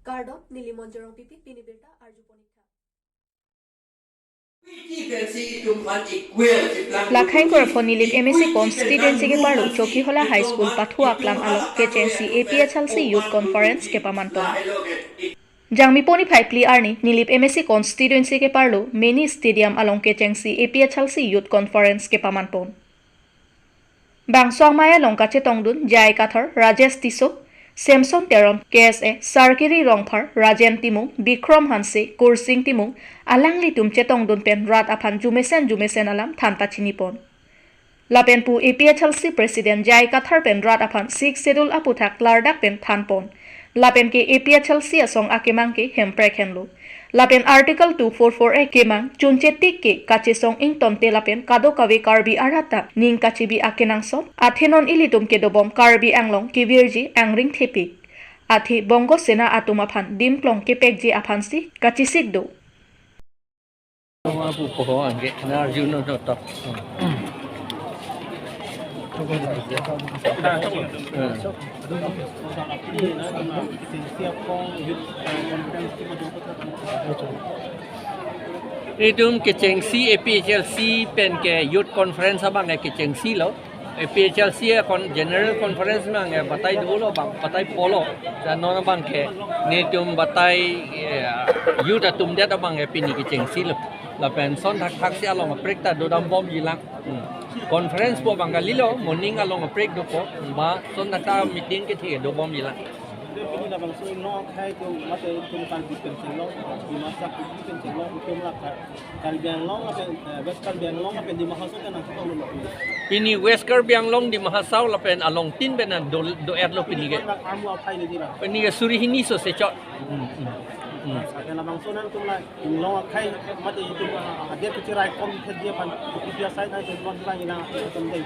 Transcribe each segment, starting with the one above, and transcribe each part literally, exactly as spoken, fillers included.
Kardom, neli Monjorong Pipi, pini birta arju ponikha. Lakhang Korapho Nilip M A C constituency keparlo Chokihola High School pathu aklam along kechengsi A P H L C Youth Conference kepamanpon. Jangmi poni phai phli arni Nilip M A C constituency keparlo Mini Stadium along kechengsi A P H L C Youth Conference kepamanpon. Bangso amei along kachetongdun J I Kathar, Rajesh Tisso, Samson Teron, K S A, Sarkiri Rongphar, Rajen Timung, Bikrom Hanse, Kursing Timung, alanglitum chetongdun pen rat aphan jumesen jumesen alam than pachinipon. Lapen pu A P H L C President J I Kathar pen rat aphan Sixth Schedule aputhak klardak pen thanpon. Lapen ke A P H L C asong akemang ke hemprek henlo. Lapen Article two four four A kemang chunche tik ke kachesong ingtonte lapen kadokave Karbi arat ta ning kachebi akenangsot, athe non ilitum kedobom Karbi Anglong kevirji angring thepik. Athe Bongo Sena atum aphan dim klong kepekji aphansi kachesik do. Apu poho angke, na arjuno no tok. Itum kechengsi A P H L C pen ke youth conference abang ke kechengsi lo. A P H L C a con-, general conference abang ke batai dolo abang, batai polo. Dan non abang ke netum batai, eh, youth atum det abang ke pini kechengsi lo. Lapen ason thakthaksi along kaprek ta dodambomji lang. Hmm. Conference pu abang kalilo, moning along kaprek dopo, ba ason thakta meeting kethe dobomji lang. Pini labangso inglong akhei atum mate itum Karbi pen chenglong, Dimasa Kuki pen chenglong, itum la Kar-, Karbi Anglong lapen, eh, West Karbi Anglong lapen Dima Hasao pen nangketong lo. Pini West Karbi Anglong, Dima Hasao lapen along tin pen nang do, do-etlo pini ke. Itum la kamu akhei le dira. Pini ke suri hini so se chot. Hmm, hmm, hmm. Lapen labangso nangtum la inglong akhei mate itum, ah, adet kechirai kom thek dia pan, ipi asai nangtum non lang ina itum dei.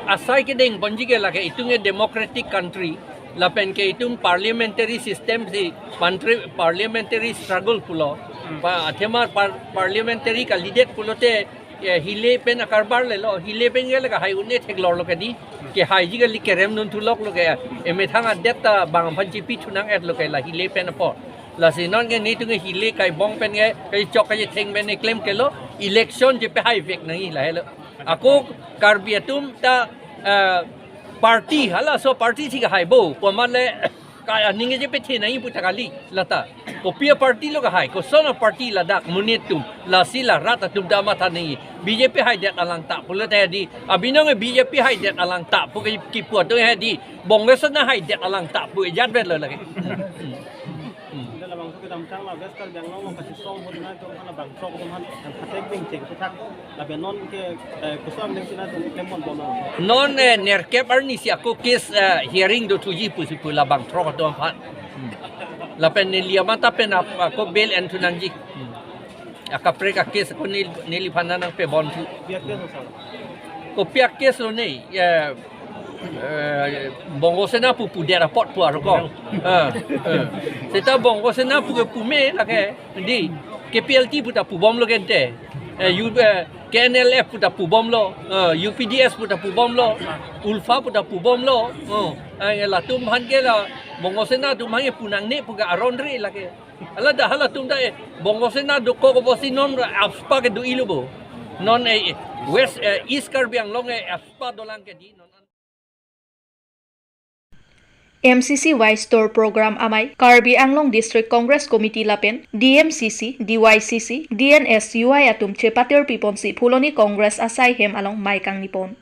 Asai kedengponji ke lake itum ke democratic country. Lapen ke itum parliamentary system si pantri-, parliamentary struggle pulo. Hmm. Pa athema par-, parliamentary candidate pulote, eh, hile pen akarbar lelo, hile pen ke lake hai un-e theklorlo ke di. Kehaiji kali, kerem nun thuloklo ke. Emethang adet ta bang aphan chipi thunang-etlo ke la hile pen apot. Lasi non ke netum ke hile kaibong pen ke, kaichok kaitheng pen keklem kelo, election chepehai vek nangji lahelo. Ako Karbi atum ta, eh, party, halaso party si kahai bo, komat le ka aning chepethe nangji pu ta kali, lata. Kopi a-party lo kahai, koson a-party ladak, monit atum, lasi la rat atum ta matha nangji, B J P haidet alang ta pulote di, abinong B J P haidet alang ta pu ke kipu atum he di, Bongo Sena haidet alang ta pu ejat vet lo lake. Hmm. Ante labangso kedamtang la West Karbi Anglong along kachesong ahut nangtum hala bangthrok atum aphan khatek bengcheng puthak lapen non ke, eh, koson nangtum nangtum klem ponbom lo. Non, eh, nerkep arni si ako case, eh, hearing dothuji pusi pu la bangthrok atum aphan. Hmm. Lapen neli amata pen ap-, ako bail enthunangji. Hmm. Akaprek a-case ako nel-, neliphan nangpebon thu. Kopi a-case lo sir? Kopi a-case lo ne, eh, eh, Bongo Sena pu pudet apot pu aroko. Eh, eh. Seta Bongo Sena pu ke pume lake, di, K P L T pu ta pubomlo kente. Eh, U-, eh, K N L F pu ta pubomlo, eh, U P D S pu ta pubomlo, ULFA pu ta pubomlo. Oh, eh, latum aphan ke la, Bongo Sena atum aphan ke pu nangne pu ke aron re lake. Hala dak halatum dak, eh, Bongo Sena dokok apotsi non AFSPA ke do-ilo bo. Non, eh, West, eh, East Karbi Anglong, eh, AFSPA dolang ke di non. M C C Y Store Program amei, Karbi Anglong District Congress Committee lapen D M C C, D Y C C, D N S U I atum chepatir piponsi Phuloni Congress asai hem along mei kangnipon.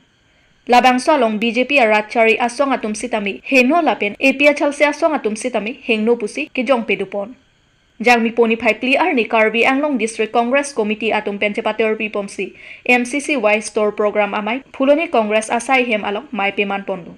Labangso along B J P arat chari asong atum sitame heno lapen A P H L C asong atum sitame heno pusi kejong pedupon. Jangmi poni phai phli arni Karbi Anglong District Congress Committee atum pen chepatir piponsi M C C Y Store Program amei Phuloni Congress asai hem along mei pemanponlo.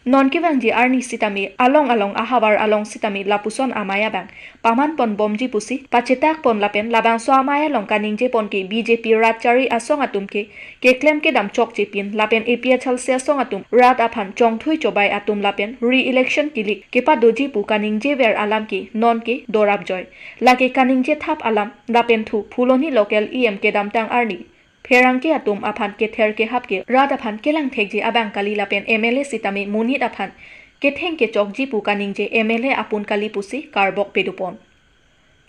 Non kevangji arni sitame along along ahavar along sitame lapuson amei abang pamanponbomji pusi pachetakpon lapen labangso amei along kaningjepon ke B J P rat chari asong atum ke keklem kedam chokchepin lapen A P H L C asong atum rat aphan chongthui chobai atum lapen re-election kilik kepadoji pu kaningjever alam ke non ke dorap joi. Lake kaningje thap alam lapen thu Phuloni local E M kedamtang arni pherangke atum aphan kether kehap ke rat aphan kelang thekji abang kali lapen M L A sitame monit aphan ketheng kechokji pu kaningje M L A apun kali pusi karbok pedupon.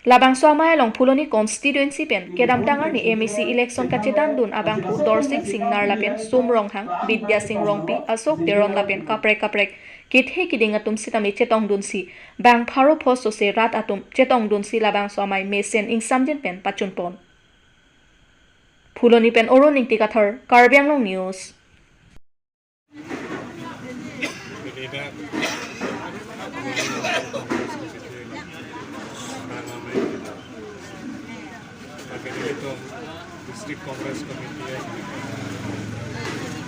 Labangso amei along Phuloni constituency pen kedamtang arni M A C election kachedandun abangphu Dorsing Singnar lapen Sum Ronghang, Bidya Sing Rongpi, Ashok Teron lapen kaprek kaprek kethe kiding atum sitame chetongdunsi bang pharo pho sose rat atum chetongdunsi labangso amei mesen ingsamjin pen pachunpon. Phuloni pen Arun Ingti Kathar, Karbi Anglong News. District Congress Committee,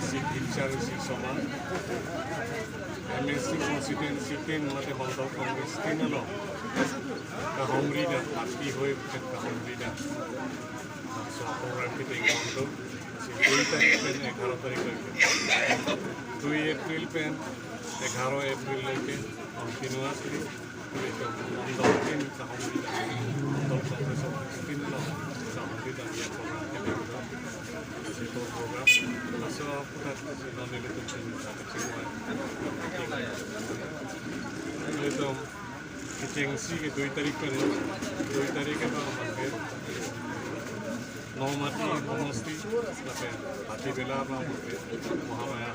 Sixth Soma, M A C constituency tin mate Mandal Congress tin along kahomridam, party hoi bukan kahomridam. So program kita ingkong tu, si dui tarik pen egharo tarik lagi. Dui April pen egharo April lagi, continuously, itu Mandal tin kahomridam, Mandal Congress of tin along kahomridam ya program kita ingkong. Si program, so kita si non itu tin kecil. Itu kechengsi ke dui tarik pen, dui tarik ke bang mangke Nomati homosti, lapen Hati Bela bang mangke Mahamaya.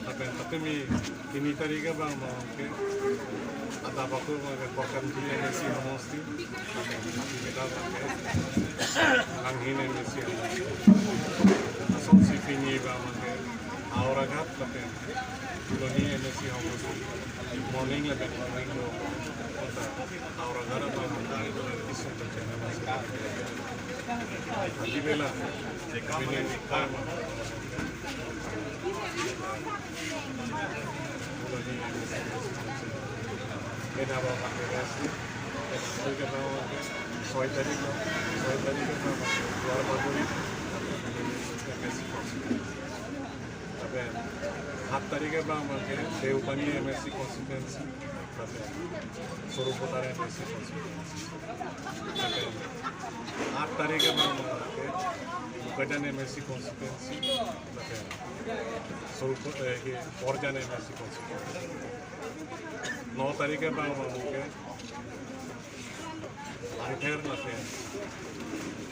Lapen patumi tini tarik ke bang mangke Adabaku mangke Korkanti M A C homosti, lapen Hati Bela mangke Langhin M A C homosti. Asonsi pini bang mangke Howraghat lapen Phuloni M A C homosti. Morning lapen morning lo. Kota Howraghat apa mandang itu kisah terjadi. Hati Bela. Ini time. Phuloni M A C. Ena apa pakai rest. Ena apa pakai rest. Soi tarik lo. Soi tarik lo. Luar baguri. M A C. Lapen, সাত তারিখে bang mangke Deopani M A C constituency, lapen Sarupathar M A C constituency, lapen আট তারিখে bang mangke Bokajan M A C constituency, lapen Sarupa-, eh, ke Borjan M A C constituency. ন তারিখে bang mangke Langpher lapen,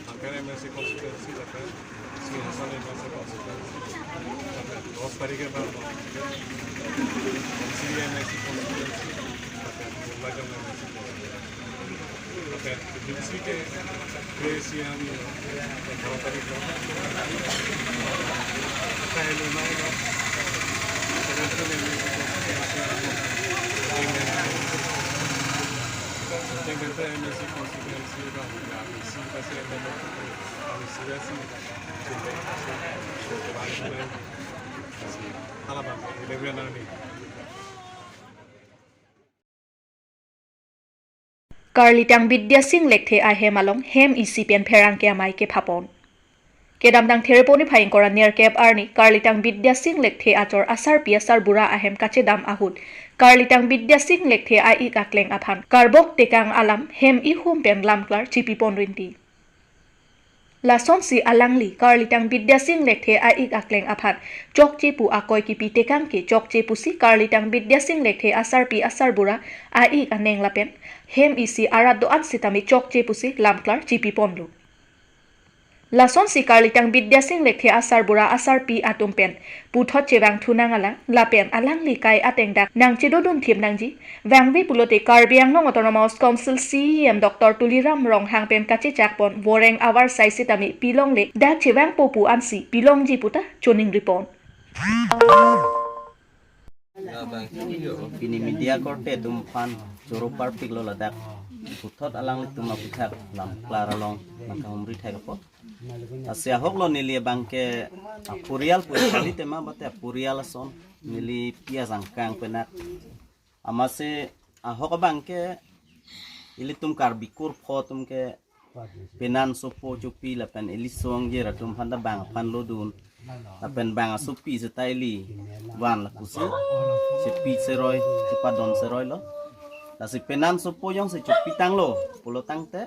Langpher M A C constituency lapen, Singhason M A C constituency lapen, দশ তারিখে bang, Dhansiri M A C constituency lapen, Bokajan M A C constituency. Lapen, Dhansiri ke, ke siang, এঘাৰ তাৰিখ lo. Kahelo nai lo. Seventeen M A C constituency. Seventeen M A C constituency. Karlitang Bidya Sing Lekthe ahem along hem isi pen pherangke amei kephapon. Kedamtang Therepo niphai ingkoi ra nerkep arni Karlitang Bidya Sing Lekthe achor asarpi asarbura ahem kachedam ahut Karlitang Bidya Sing Lekthe a-ik akleng aphan karbok tekang alam hem ihum pen lamklar chipipon rinti. Lasonsi alangli Karlitang Bidya Sing Lekthe a-ik akleng aphan chokche pu akoi kipi tekang ke chokche pusi Karlitang Bidya Sing Lekthe asarpi asarbura a-ik aneng lapen hem isi arat do-an sitame chokche pusi lamklar chipiponlo. Lasonsi Karlitang Bidya Sing Lekthe asarbura asarpi atum pen puthot chevangthu nang alang lapen alangli kai ateng dak nangchedodun thip nangji, vangve pulote Karbi Anglong Autonomous Council C E M Doctor Tuliram Ronghang pen kachechakpon voreng avarsai sitame pilongle dak chevangpo pu ansi pilongji puta choningripon. Pini media korte atum aphan choro parpiklo ladak. Puthot alanglitum aputhak lamklar along nangkahumri thek apot. Lasi ahoklo neli abangke apurial pu kali tema bate apurial ason neli pi ajangkang penak. Amatsi ahok abangke ilitum Karbi kurpho atum ke penan sopo chopi lapen ili song je atum aphan ta bang aphan lodun. Lapen bang asopi seta ili van lapusi. Sepi seroi, sepadon seroi lo. Lasi penan sopo jongsi chopi tanglo, pulo tangte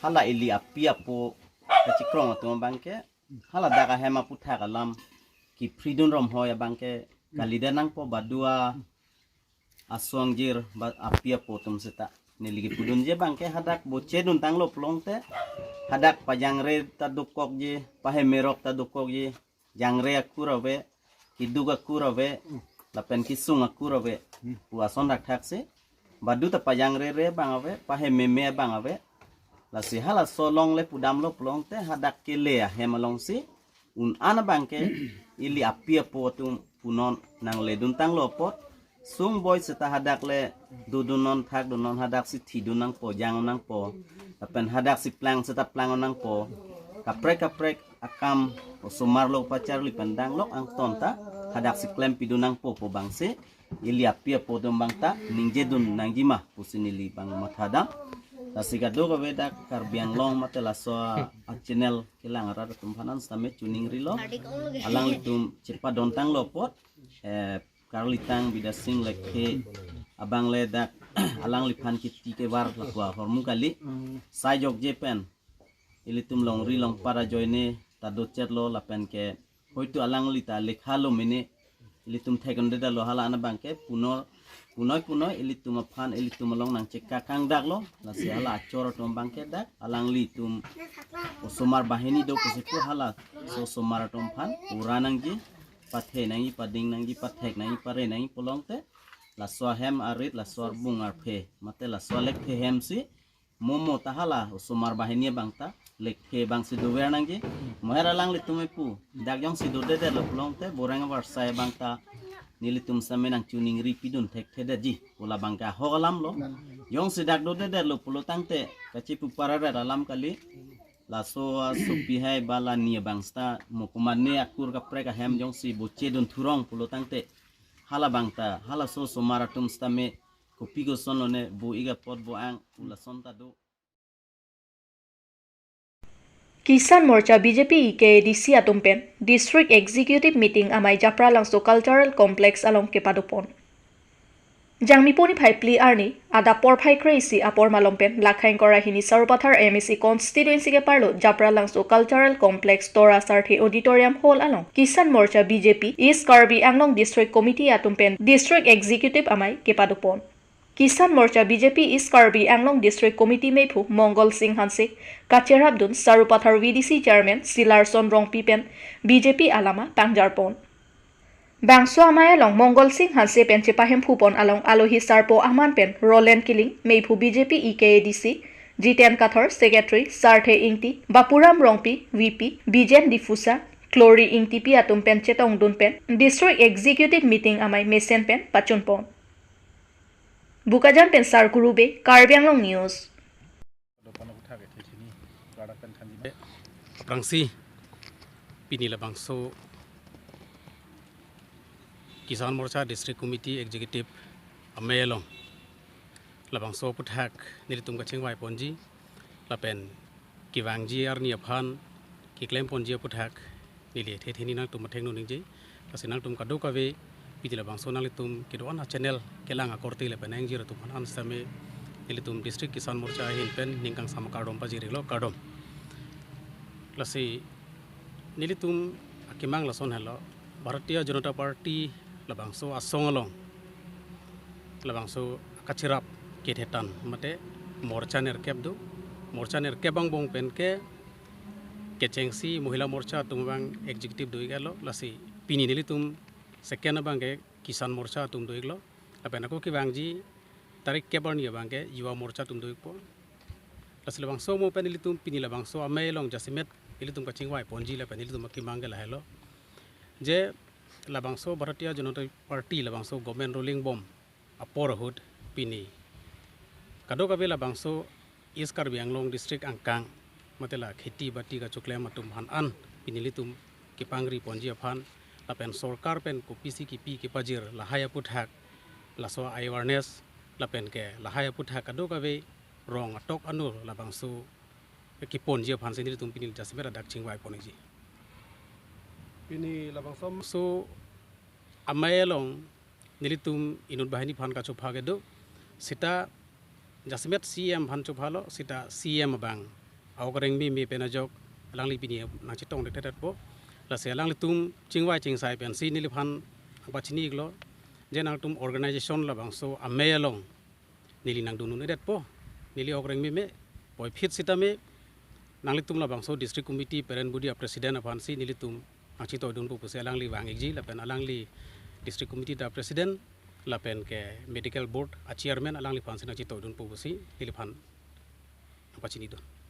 hala ili api apo kachikrong atum abangke hala dak ahem aputhak alam kiphridun romhoi abangke Kalidet nangpo badu a-asong jir ba api apo atum seta. Neli kipudunji abangke hadak boche duntanglo pulote, hadak pajangre ta dokokji, pahemerok ta dokokji, jangre akur ave, kiduk akur ave, lapen kisung akur ave. Pu ason thakthak si, badu ta pajangrere abang ave, pahememe abang ave. Lasi halaso along le pudamlo pulote hadak kele ahem alongsi un-an abangke ili api apo atum punon nangleduntanglo apot, sungboi seta hadak le dodunnon thakdunnon, hadak si thidun nangpo, jang nangpo. Lapen hadak si plang seta plang nangpo. Kaprek kaprek akam osomar lo pacharli pen danglok angton ta hadak si klempidun nangpo pu abangsi ili api apo atum abang ta ningjedun nangjima pusi neli abang mathadam. Lasi kadokave dak Karbi Anglong mate laso a-channel kelang arat atum aphan an sitame choningrilo. Alanglitum chepadontanglo apot, eh, Karlitang Bidya Sing Lekthe abang le dak alangliphan kiti kevar lakwa hormu kali. Sai jokje pen ilitum longri longpat ajoine ta dochetlo lapen ke hoitu alangli ta lekhalo mene, ilitum thekdundedetlo hala an abangke punoi punoi punoi ilitum aphan ilitum along nangchekak kangdaklo. Lasi hala achor atum abangke dak alanglitum osomar banghini do pusi pu halaso osomar atum aphan ura nangji, pathe nangji, pading nangji, pathek nangji, pare nangji pulote laso ahem arit, laso arbung arphe mate laso alekthe hem si momo ta hala osomar banghini abang ta lekthe abangsi dover nangji. Moher alanglitum epu dak jongsi dodedetlo pulote boreng avarsai abang ta nelitum sitame nangchoningripidun thekthedetji pu labangke ahok alamlo. Jongsi dak dodedetlo pulo tangte kachipu pararet alam kali. Laso asopi hai ba la ni abang seta mo komatne akur kaprek ahem jongsi boche dun thurong pulo tangte hala abang ta halaso osomar atum sitame kopi kosonlone bo-ik apot bo-ang pu lason ta do. Kisan Morcha B J P E K A D C atum pen District Executive Meeting amei Japralangso Cultural Complex along kepadopon. Jangmi poni phai phli arni adap porphai kre-isi apor malom pen Lakhaing Kora hini Sarupathar M A C constituency keparlo Japralangso Cultural Complex Tora Sarthe Auditorium Hall along Kisan Morcha B J P East Karbi Anglong District Committee atum pen District Executive amei kepadopon. Kisan Morcha B J P East Karbi Anglong District Committee meiphu Mongol Singh Hanse kacherapdun Sarupathar V D C Chairman Silarson Rongpi pen B J P alama pangjarpon. Bangso amei along Mongol Singh Hanse pen chepahemphupon along alohi sarpo aman pen Roland Killing, meiphu B J P E K A D C, Jiten Kathar, Secretary, Sarthe Ingti, Bapuram Rongpi, V P, Bijen Difusa, Glory Ingtipi atum pen chetongdun pen District Executive Meeting amei mesen pen pachunpon. Bokajan pen Sar Kurube, Karbi Anglong News. Aphrangsi pini labangso Kisan Morcha District Committee Executive amei along labangso aphuthak nelitum kachingvaiponji lapen kevangji arni aphan keklemponji aphuthak neli thethe hini nangtum athengno ningje. Lasi nangtum kadokave pini labangso nanglitum kedo-an a-channel kelang akorte lapen angjir atum aphan an sitame nelitum District Kisan Morcha ahin pen ning kangsam akardom pajirlo, kardom. Lasi nelitum akemang lason helo, Bharatiya Janata Party labangso asong along labangso kacherap kethetan mate morcha nerkep do. Morcha nerkep angbong pen ke kechengsi Mohila Morcha atum abang executive do-iklo, lasi pini nelitum second abangke Kisan Morcha atum do-iklo. Lapen ako kevangji tarik kep arni abangke Yuva Morcha atum do-ikpo. Lasi labangso mo pen ilitum pini labangso amei along jasemet ilitum kachingvaiponji lapen ilitum akemang ke lahelo. Je labangso Bharatiya Janata Party labangso government ruling bom apor ahut pini kadokave labangso East Karbi Anglong District angkang mate la kheti bati kachoklem atum aphan an pini ilitum kepangriponji aphan lapen sorkar pen kopisi kipi kepajir lahai aphuthak laso awareness lapen ke lahai aphuthak kadokave rong atok anur labangso keponji aphansi nelitum pini jasemet adak chingvaiponji. Pini labangso so amei along nelitum inut banghini aphan kachopha kedo seta jasemet C M aphan chophalo seta C M abang aokareng meme pen ajok alangli pini nangchetongdetdetpo. Lasi alanglitum chingvai chingsai pensi neliphan nangpachini iklo, je nangtum organization labangso amei along neli nangdun un-edetpo, neli ok rengme me, puvoiphit sitame nanglitum labangso district committee parent body a president aphansi nelitum nangchetoidunpo pusi alangli vang-ikji lapen alangli district committee ta president lapen ke medical board a chairman alangliphansi nangchetoidunpo pusi neliphan nangpachinidun.